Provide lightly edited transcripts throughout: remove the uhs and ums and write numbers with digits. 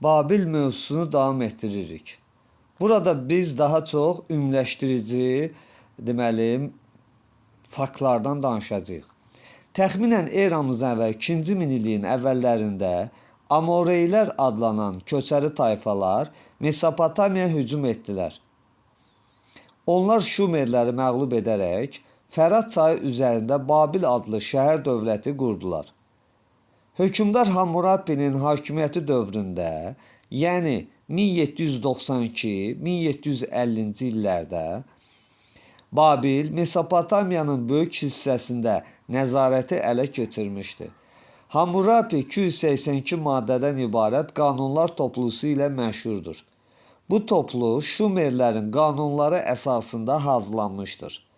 Babil mövzusunu davam etdiririk. Burada biz daha çox ümumiləşdirici, deməli, faktlardan danışacağıq. Təxminən eramızdan əvvəl 2-ci minilliyin əvvəllərində Amoreylər adlanan köçəri tayfalar Mesopotamiyaya hücum etdilər. Onlar Şumerləri məğlub edərək Fərat çayı üzərində Babil adlı şəhər dövləti qurdular. Hökmdar Hammurapinin hakimiyyəti dövründə, yəni 1792-1750-ci illərdə Babil Mesopotamiyanın böyük hissəsində nəzarəti ələ keçirmişdi. Hammurapi 282 maddədən ibarət qanunlar toplusu ilə məşhurdur. Bu toplu Şumerlərin qanunları əsasında hazırlanmışdır.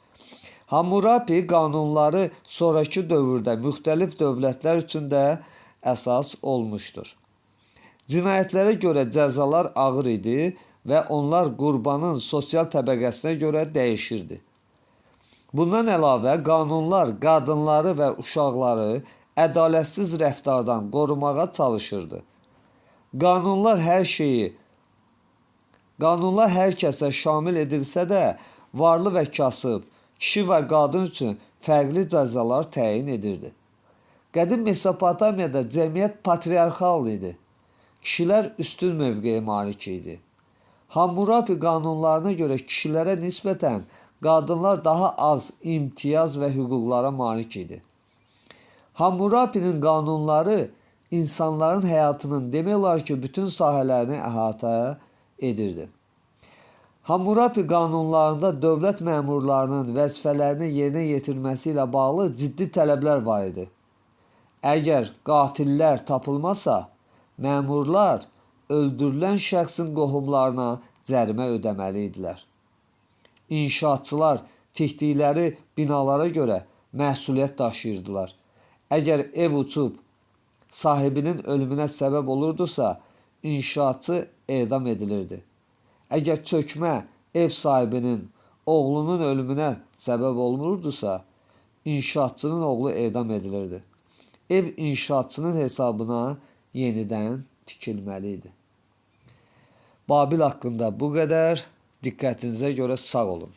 Hammurapi qanunları sonrakı dövrdə müxtəlif dövlətlər üçün də əsas olmuşdur. Cinayətlərə görə cəzalar ağır idi və onlar qurbanın sosial təbəqəsinə görə dəyişirdi. Bundan əlavə qanunlar qadınları və uşaqları ədalətsiz rəftardan qorumağa çalışırdı. Qanunlar hər kəsə şamil edilsə də, varlı və kasıb, kişi və qadın üçün fərqli cəzalar təyin edirdi. Qədim Mesopotamiyada cəmiyyət patriarxal idi. Kişilər üstün mövqeyə malik idi. Hammurapi qanunlarına görə kişilərə nisbətən qadınlar daha az imtiyaz və hüquqlara malik idi. Hammurapinin qanunları insanların həyatının demək olar ki, bütün sahələrini əhatə edirdi. Hammurapi qanunlarında dövlət məmurlarının vəzifələrini yerinə yetirməsi ilə bağlı ciddi tələblər var idi. Əgər qatillər tapılmasa, məmurlar öldürülən şəxsin qohumlarına cərimə ödəməli idilər. İnşaatçılar tikdikləri binalara görə məsuliyyət daşıyırdılar. Əgər ev uçub sahibinin ölümünə səbəb olurdusa, inşaatçı edam edilirdi. Əgər çökmə ev sahibinin oğlunun ölümünə səbəb olurdusa, inşaatçının oğlu edam edilirdi. Ev inşaatçının hesabına yenidən tikilməli idi. Babil haqqında bu qədər. Diqqətinizə görə sağ olun.